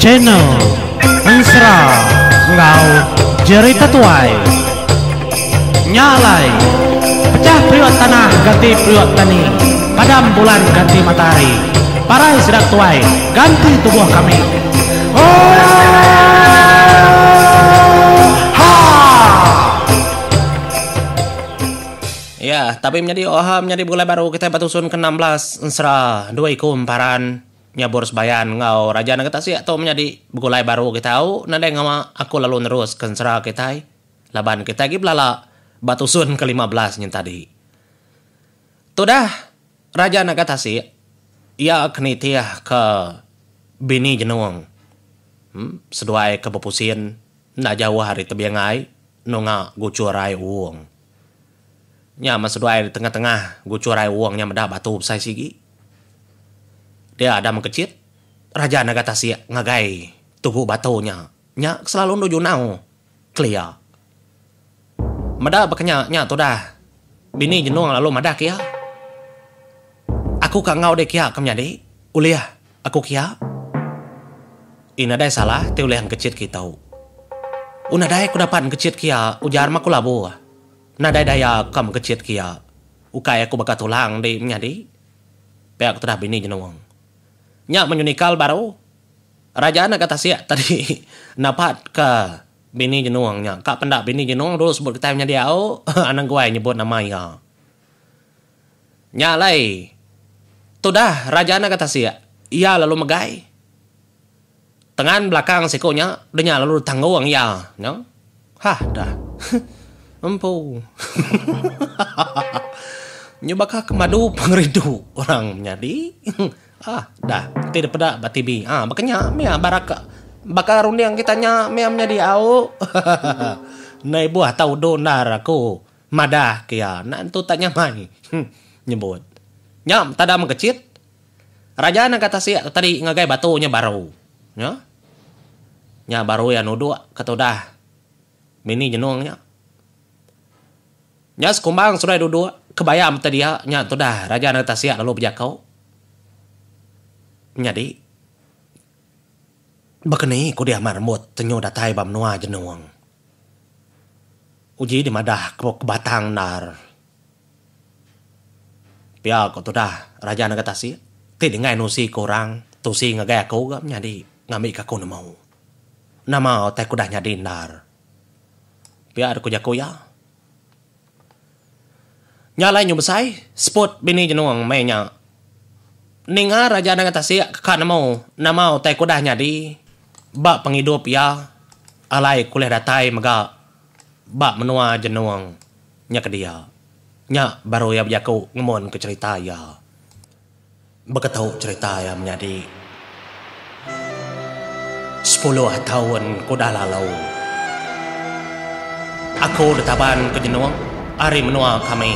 Channel Ensera enggau Jerita Tuai. Nya alai, pecah periuk tanah ganti periuk tani, padam bulan ganti matahari, parai sida tuai ganti tubuh kami. Oohaa! Ya, tapi menyadi oha menyadi begulai baru kitai ba tusun ke 16 ensera dua iku emparan nyabur sebayan enggau raja nengah tasik tu menyadi begulai baru kitai au nadai ngawa aku lalu nerus ke ensera kitai. Laban kitai agi belala ba tusun ke 15 nyin tadi. Tudah Raja Naga Tasik iya ke nitih ke bini Jenung seduai ke bepusin enda jauh ari tebing ai nunga guchur ai Uong. Nya meh seduai di tengah-tengah guchur ai Uong nya meda batu besai sigi. Dia ada mengkechit Raja Naga Tasik ngagai tugu batu nya. Nya ke selalu endu junau. Kelia. Meda baka nya, nya tudah bini Jenung lalu madah ke iya. Aku ka enggau dek kia ke menyadi, ulih aku kia. Ih nadai salah ti ulih engkechit kitu. Uh nadai aku dapat engkechit kia, ujar meh aku labuh. Nadai daya ka mengkechit kia. Ukai aku baka tulang di menyadi. Pia ku tudah bini Jenung. Nya menyunikal baru. Raja naga tasik tadi napat ka bini Jenung nya. Ka penda bini Jenung dulu sebut kitai menyadi au anang guai nyebut nama iya. Nya alai tudah raja naga tasik iya lalu megai tengan belakang siku nya udah nya lalu ditanggung iya nya. Hah dah. Empu. Nyu baka ke madu pengerindu orang menyadi. Ah dah ti dipeda ba TV ah baka nya mih baraka baka runding kita nya mih menyadi au. Enda ibuh tau udu endar aku madah ke iya enda entu tak nyamai nyebut. Nya tada mengkechit raja nengah tasik tadi ngagai batu nya baru. Nya nya baru iya nuduk ke tudah mini jenung nya. Nya sekumbang seduai duduk ke bayam te dia nya tudah raja nengah tasik lalu bejaku. Nyadi, baka ni ku dih amat rembut tenyu datai ba menua Jenung. Uji dih madah ke batang endar. Pia ku tudah Raja Nengah Tasik ti dingai nusi ke orang tusi ngagai aku ga menyadi ngambika aku nemu. Nama utai ku udah nyadi endar. Pia ku jaku iya. Nya alai nyu besai, seput bini Jenung mei nya. Ninga Raja Nanga Tasik ke ka nemu nama utai ke udah nyadi ba pengidup iya alai ke ulih datai mega ba menua Jenung nya ke dia. Nya baru iya bejaku ngemun ke cherita iya. Beketu cherita iya menyadi sepuluh taun ke udah lalu. Aku ditaban ke jenung ari menua kami.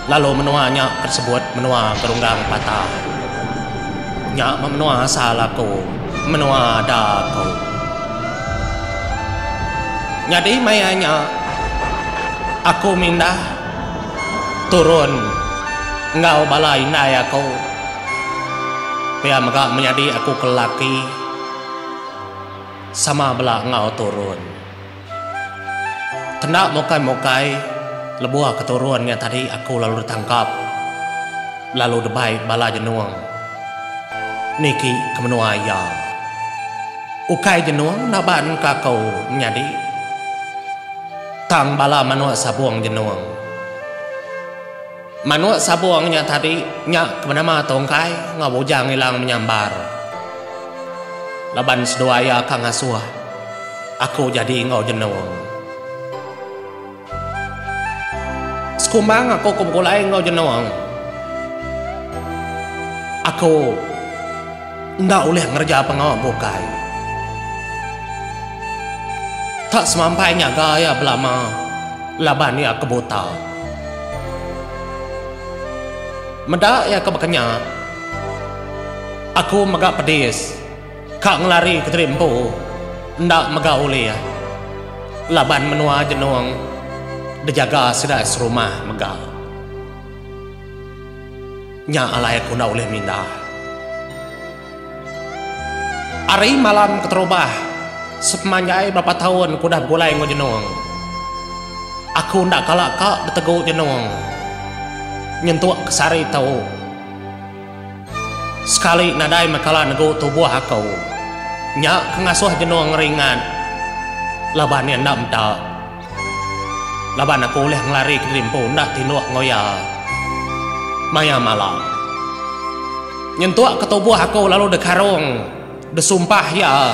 Lalu menua nya ke disebut menua Gerunggang Patah. Nya meh menua asal aku, menua ada aku. Nyadi maya nya aku mindah. Turun enggau bala indai aku. Pia mega menyadi aku ke lelaki sama bela enggau turun. Kenda mukai-mukai lebuh ke turun nya tadi aku lalu ditangkap lalu dibai bala jenung niki ke menua iya. Ukai jenung naban ke aku menyadi. Tang bala manuk sabung jenung. Manuk sabung nya tadi nya ke benama Tongkai enggau Bujang Ilang Menyambar. Laban seduai iya ka ngasuh aku jadi enggau jenung. Sekumbang aku ke begulai enggau jenung, aku enda ulih ngereja pengawa bukai. Tak semampai nyaga iya belama laban iya ke buta. Meda iya ke baka nya, aku mega pedis ka ngelari kediri empu enda mega ulih laban menua jenung dijaga sida serumah mega. Nya alai aku enda ulih mindah. Ari malam keterubah sepemanjai berapa taun ku udah begulai enggau Jenung. Aku enda kala ka betegu Jenung nyentuk ke sehari tu. Sekali nadai meh kala negu tubuh aku. Nya ke ngasuh Jenung ringat laban iya enda meda. Laban aku ulih ngelari kediri empu enda tinduk enggau iya maya malam. Nyentuk ke tubuh aku lalu dikarung disumpah iya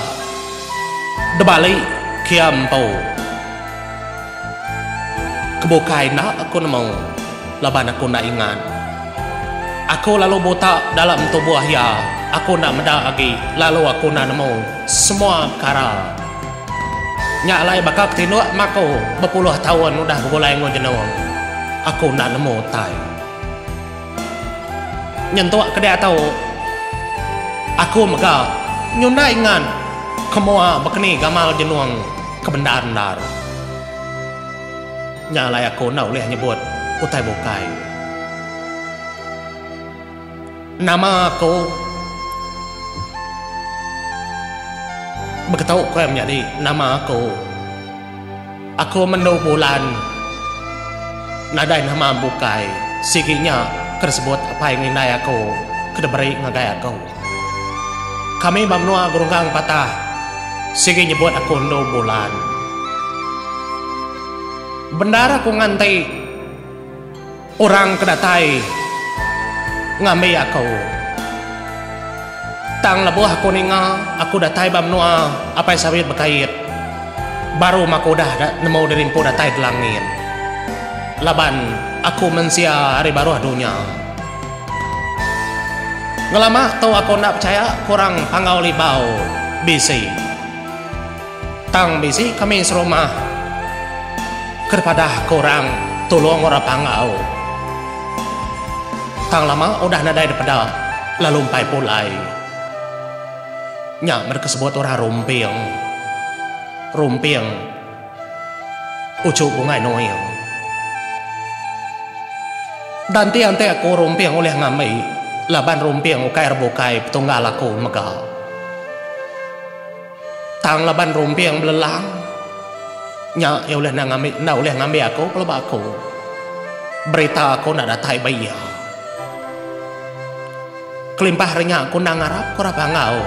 dibali ke iya empu. Kebukai enda aku nemu laban aku enda ingat. Aku lalu buta dalam tubuh iya, aku enda meda agi lalu aku enda nemu semua pekara. Nya alai baka ke tinduk meh aku bepuluh taun udah begulai enggau Jenung. Aku enda nemu utai. Nyentuk ke diatu, aku mega nyunda ingat ke mua bekeni gamal Jenung ke bendar endar. Nya alai aku enda ulih nyebut utai bukai. Nama aku beketu ku iya menyadi nama aku. Aku mendu bulan nadai nama bukai sigi nya ke disebut apai ngindai aku ke diberi ngagai aku. Kami ba menua Gerunggang Patah sigi nyebut aku endu bulan. Bendar aku nganti orang ke datai ngambi aku. Tang lebuh aku ninga aku datai ba menua Apai Sawit Bekait, baru meh aku udah nemu diri empu datai di langit. Laban aku mensia ari baruh dunya. Ngelama tu aku enda pechaya ke orang Panggau Libau bisi. Tang bisi kami serumah ke dipadah ke orang tulung orang Panggau. Tang lama udah nadai dipeda lalu empai pulai. Nya meh disebut orang rumping. Rumping uchu Bungai Nuing. Danti enti aku rumping ulih ngambi laban rumping ukai ari bukai petunggal aku mega. Tang laban rumping belelang nya iya ulih enda ngambi enda ulih ngambi aku pelaba aku. Berita aku enda datai ba iya. Kelimpah ari nya aku enda ngarap ke orang Panggau.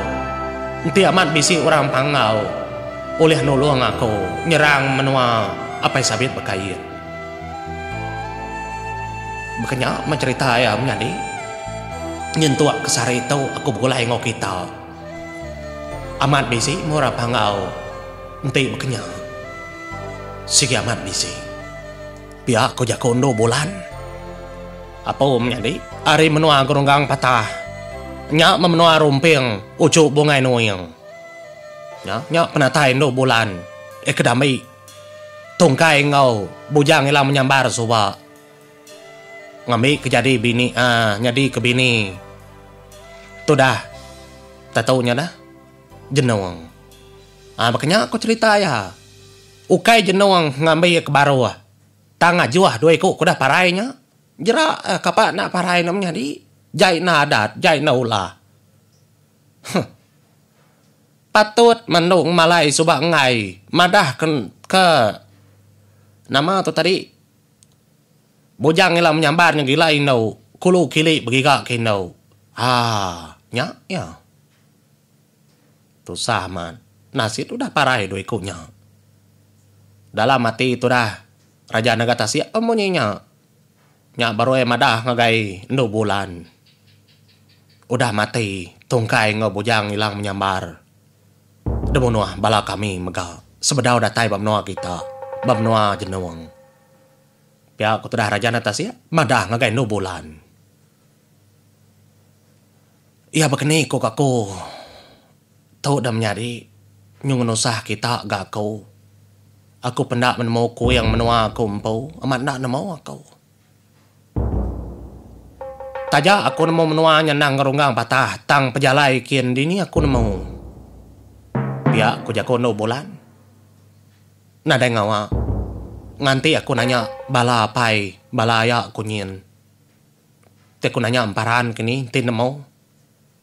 Enti amat bisi orang Panggau ulih nulung aku nyerang menua Apai Sabit Bekait. Baka nya meh cherita iya menyadi nyentuk ke sehari tu aku begulai enggau kita. Amat bisi meh orang Panggau enti baka nya. Sigi amat bisi. Pia ko jaku endu bulan. Apu menyadi ari menua Gerunggang Patah. Nya meh menua Rumping uchu Bungai Nuing. Nya nya penatai endu bulan eh ke dambi tungkai enggau Bujang Ilang Menyambar suba. Ngambi ke jadi bini aaa nyadi ke bini tudah tatu nya dah jenung. Aa baka nya ku cherita iya. Ukai jenung ngambi iya ke baruh tang ajuh dua iku ke udah parai nya. Jera kapa enda parai enda menyadi jai enda adat jai enda ulah. Huh. Patut mendu ngemalai suba enggai madah ke ke nama tu tadi. Bujang ila menyambar nya gila indu kulu kili begiga ke indu. Haa nya iya. Tusah amat nasit udah parai dua iku nya. Dalam ati tudah Raja Naga Tasik pun munyi nya. Nya baru iya madah ngagai endu bulan. Udah mati tungkai enggau Bujang Ilang Menyambar. Dibunuh bala kami mega sebedau datai ba menua kita ba menua Jenung. Pia ku tudah Raja Natasik madah ngagai endu bulan. Iya bekeni ku ka aku tu dah menyadi nyu ngenusah kita ga aku. Aku penda menemu kuing menua aku empu amat enda nemu aku. Taja aku nemu menua nya endang ngerunggang patah tang pejalai kin dini aku nemu. Pia ku jaku endu bulan. Nadai ngawa. Nganti aku nanya bala apai bala aya ku nyin. Ti aku nanya emparan kini enti nemu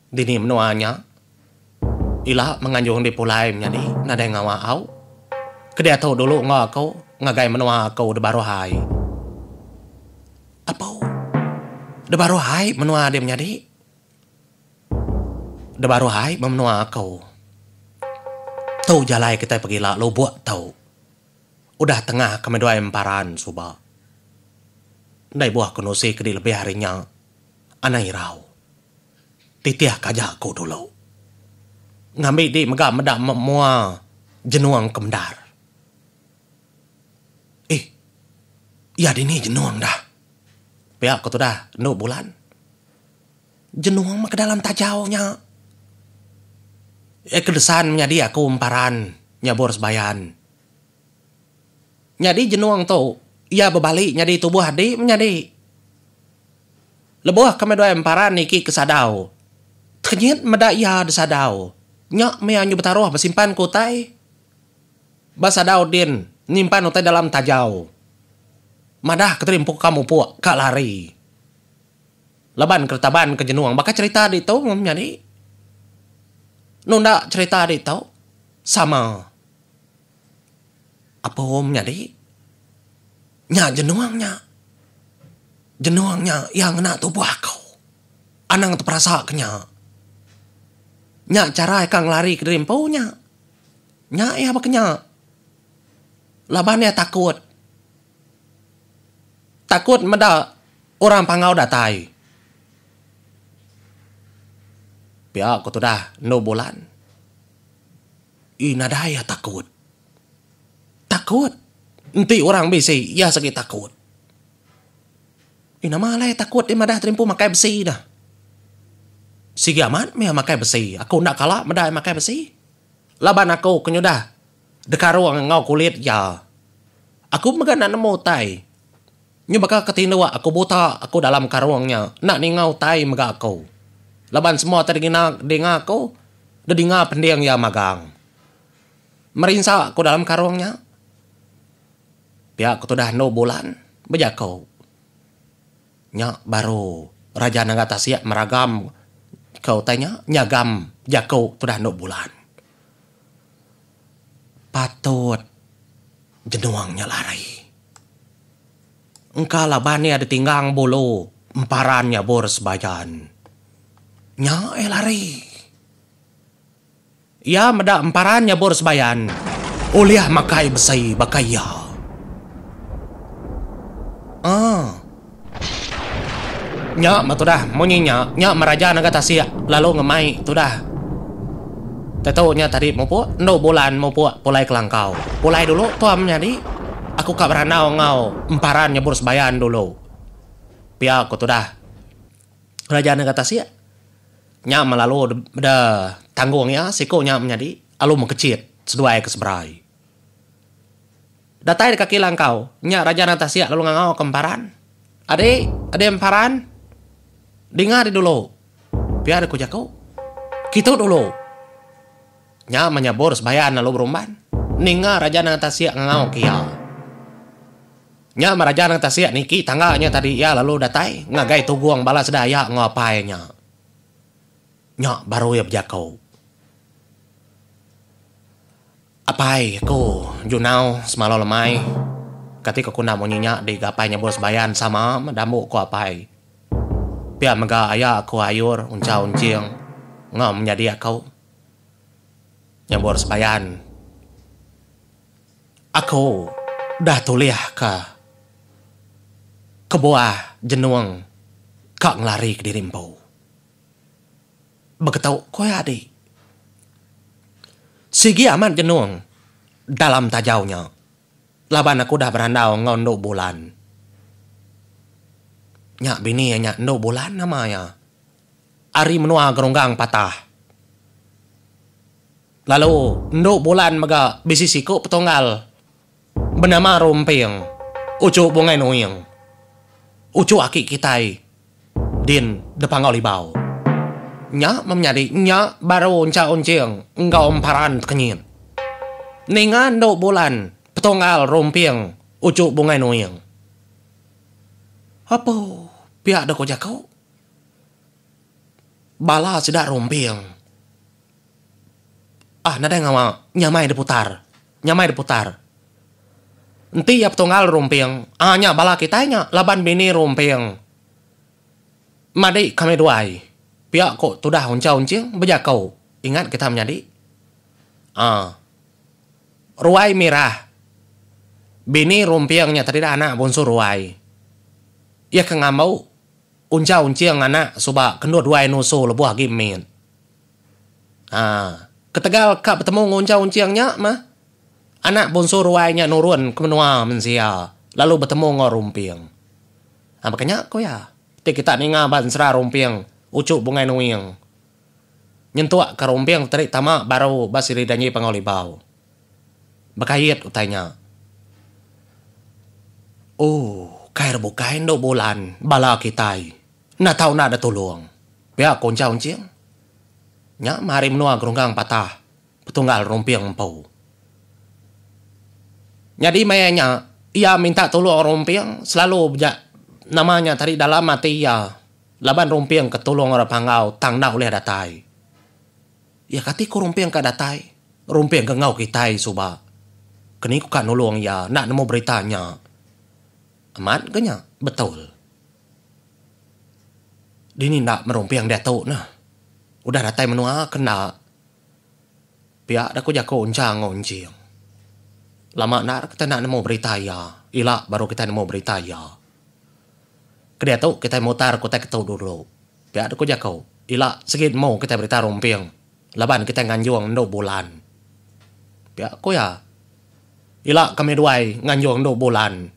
dini menua nya. Ila menganjung di pulai menyadi nadai ngawa au. Ke diatu dulu enggau aku ngagai menua aku debaruh ai. Apu. Debaruh ai menua dia menyadi. Debaruh ai ba menua aku. Tu jalai kitai pegila lubuk tu. Udah tengah kami duai emparan suba. Enda ibuh aku nusi ke di lebih ari nya. Anang irau. Titih ke aja aku dulu. Ngambi di mega meda mua jenung ke mendar. Eh. Iya dini jenung dah. Pia ku tudah endu bulan. Jenung meh ke dalam tajau nya. Iya ke desan menyadi aku emparan nyabur sebayan. Nyadi jenung tu iya bebali nyadi tubuh adi menyadi. Lebuh kami duai emparan niki ke sadau, tekenyit meda iya desadau. Nya meh iya nyu betaruh besimpan ke utai. Ba sadau din nyimpan utai dalam tajau. Madah ke tadi empu ka mupuk ka lari. Laban ke taban ke jenung baka cherita ditu meh menyadi. Nunda cherita ditu sama. Apo menyadi nya jenung nya. Jenung nya iya ngena tubuh aku. Anang teperasa ke nya. Nya chara ika ngelari kediri empu nya. Nya iya baka nya. Laban iya takut. Takut meda orang Panggau datai. Pia ku tudah endu bulan. Ii nadai iya takut. Takut. Enti orang bisi iya sigi takut. Ii nama alai takut dih madah terimpu makai besi dah. Sigi amat meh iya makai besi. Aku enda kala meda iya makai besi. Laban aku ke nyudah dekarung enggau kulit iya. Aku mega enda nemu utai. Nyu baka ke tinduk aku buta aku dalam karung nya enda ninga utai mega aku. Laban semua utai dingina dinga aku dedinga pending iya magang. Merinsa aku dalam karung nya. Pia ku tudah endu bulan bejaku. Nya baru Raja Nangga Tasik meragam ke utai nya nyagam jaku tudah endu bulan. Patut jenuang nya lari. Engka laban iya ditinggang bulu emparan nyabur sebayan. Nya iya lari. Iya meda emparan nyabur sebayan ulih makai besi baka iya. Aaa. Nya meh tudah munyi nya, nya meh raja naga tasik lalu ngemai tudah. Tetu nya tadi mupuk endu bulan mupuk pulai kelangkau. Pulai dulu tua menyadi aku ka berandau enggau emparan nyebur sebayan dulu. Pia ku tudah raja naga tasik. Nya meh lalu de tanggung iya siku nya menyadi alu mekechit seduai ke seberai. Datai di kaki langkau, nya Raja Nang Tasik lalu ngangau ke Emparan. Adi, adi Emparan. Dinga di dulu. Pia deh ku jaku. Kitu dulu. Nya meh nyabur sebayan lalu berumban. Ninga Raja Nang Tasik ngangau ke iya. Nya meh Raja Nang Tasik niki tangga nya tadi iya lalu datai ngagai tugung bala sida aya enggau apai nya. Nya baru iya bejaku. Apai aku Junau semalau lemai kati ko ku enda munyi nya di gapai nyebut sebayan sama meh dambu ku apai. Pia mega aya aku Ayur Unchau Unching enggau menyadi aku nyebut sebayan. Aku udah tulih ka kebuah jenung ka ngelari kediri empu. Beketu ku iya adi. Sigi amat jenung dalam tajau nya laban aku udah berandau enggau endu bulan. Nya bini iya nya endu bulan nama iya. Ari menua Gerunggang Patah. Lalu endu bulan mega bisi siku petunggal benama Rumping uchu Bungai Nuing. Uchu aki kitai. Din depanggau libau. Nya meh menyadi nya baru encha unching enggau emparan tekenyit. Ninga endu bulan petunggal rumping uchu bungai nuing. Apu pia deh ko jaku. Bala sida rumping. Ah nadai ngawa nyamai diputar. Nyamai diputar. Enti iya petunggal Rumping, ah nya bala kitai nya laban bini Rumping. Madi kami duai. Pia ko tudah Uncha Unching bejako. Ingat kita menyadi. Ah. Ruai Mirah. Bini Rumping nya tadi dah anak Bonsu Ruai. Iya ke ngambu Uncha Unching anak suba kendu duai nusu lebuh agi mit. Haa. Ketegal ka betemu enggau Uncha Unching nya mah anak Bonsu Ruai nya nurun ke menua mensia lalu betemu enggau Rumping. Ha baka nya ku iya. Ti kita ninga ba ensera Rumping uchu Bungai Nuing. Nyentuk ka Rumping tadi tama baru ba Siri Danji Panggau Libau. Bekait utai nya. Ooh kai re bukai endu bulan bala kitai enda tau enda da tulung. Pia ku Uncha Unching. Nya mah ari menua Gerunggang Patah petunggal Rumping empu. Nyadi maya nya, iya minta tulung Rumping selalu beja nama nya tadi dalam ati iya laban Rumping ke tulung orang Panggau tang enda ulih datai. Iya kati ku Rumping ka datai, Rumping ke enggau kitai suba. Keni ku ka nulung iya enda nemu berita nya. Amat ga nya, betul. Dini enda merumping diatu neh. Udah datai menua ke enda. Pia da ku jaku Encha enggau Enching. Lama endar kitai enda nemu berita iya, ila baru kitai nemu berita iya. Ke diatu kitai mutar ke utai ketu dulu. Pia da ku jaku, ila sigi nemu kitai berita rumping laban kitai nganjung endu bulan. Pia ku iya. Ila kami duai nganjung endu bulan.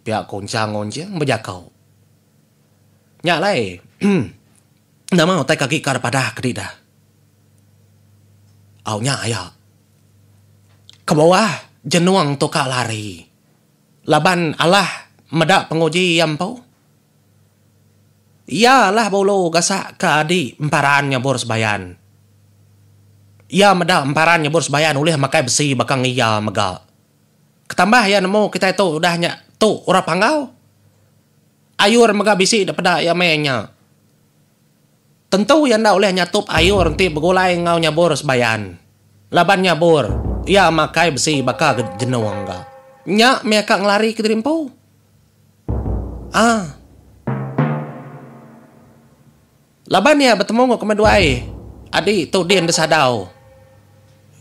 Pia ku Encha enggau Enching bejaku. Nya alai. Nama utai ke agi ka padah ke dah. Au nya aya. Kebuah jenung tu ka lari laban alah meda penguji iya empu. Iya alah bulu gasak ke adi emparan nyabur sebayan. Iya meda emparan nyabur sebayan ulih makai besi baka ngiya mega. Ketambah iya nemu kitai tu udah nya tu orang Panggau. Ayur mega bisi da peda iya meh nya. Tentu iya enda ulih nyatup ayur enti begulai enggau nyabur sebayan. Laban nyabur, iya makai besi baka jenung ga. Nya meh ka ngelari kediri empu. Aa. Laban iya betemu enggau kemeduai adi tu din desadau.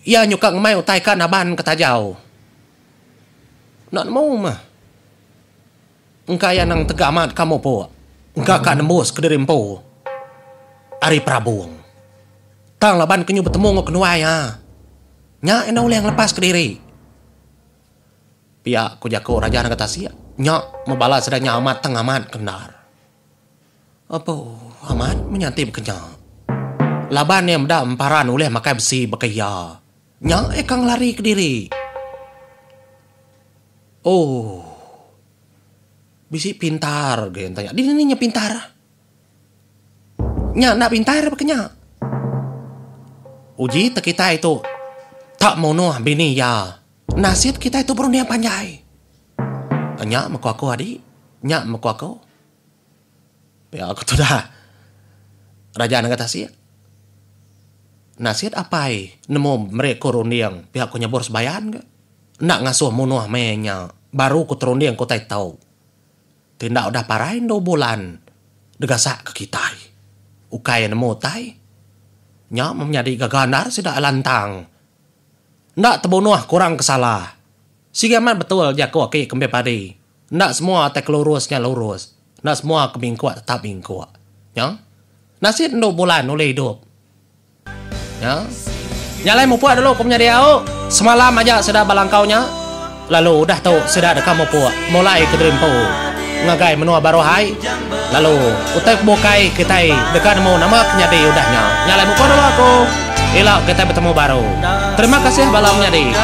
Iya nyuka ngemai utai ka naban ke tajau. Enda nemu meh. Engka iya nang tega amat ka mupuk, engka ka nembus kediri empu ari perabung. Tang laban ke nyu betemu enggau kenuai iya, nya enda ulih ngelepas kediri. Pia ku jaku Raja Naga Tasik, nya meh bala sida nya amat tang amat ke endar. Apu, amat meh nya enti baka nya. Laban iya meda emparan ulih makai besi baka iya, nya iya ka ngelari kediri. Oh. Bisi pintar ga enta nya. Dini ni nya pintar. Nya enda pintar baka nya. Uji te kitai tu tak munuh bini iya. Nasib kitai tu berunding panjai. Nya meh ku aku adi. Nya meh ku aku. Pia ku tudah Raja Nengah Tasik. Nasit apai nemu meri ku runding pia ku nyebur sebayan ga. Enda ngasuh munuh meh nya baru ku terunding ku utai tau. Ti enda udah parai endu bulan degasak ke kitai. Ukai nemu utai. Nya meh menyadi gaga endar sida lantang. Enda tebunuh kurang ke salah. Sigi amat betul jaku aki kempit padi. Enda semua utai ke lurus nya lurus. Enda semua ke bingkuk tetap bingkuk. Nya. Nasit endu bulan ulih idup. Nya. Nya alai mupuk dulu ku menyadi au. Semalam aja sida ba langkau nya. Lalu udah tu sida deka mupuk mulai ke diri empu ngagai menua baruh ai. Lalu utai ke bukai kitai deka nemu nama ke nyadi udah nya. Nya alai mupuk dulu aku. Ila kitai betemu baru. Terima kasih bala menyadi.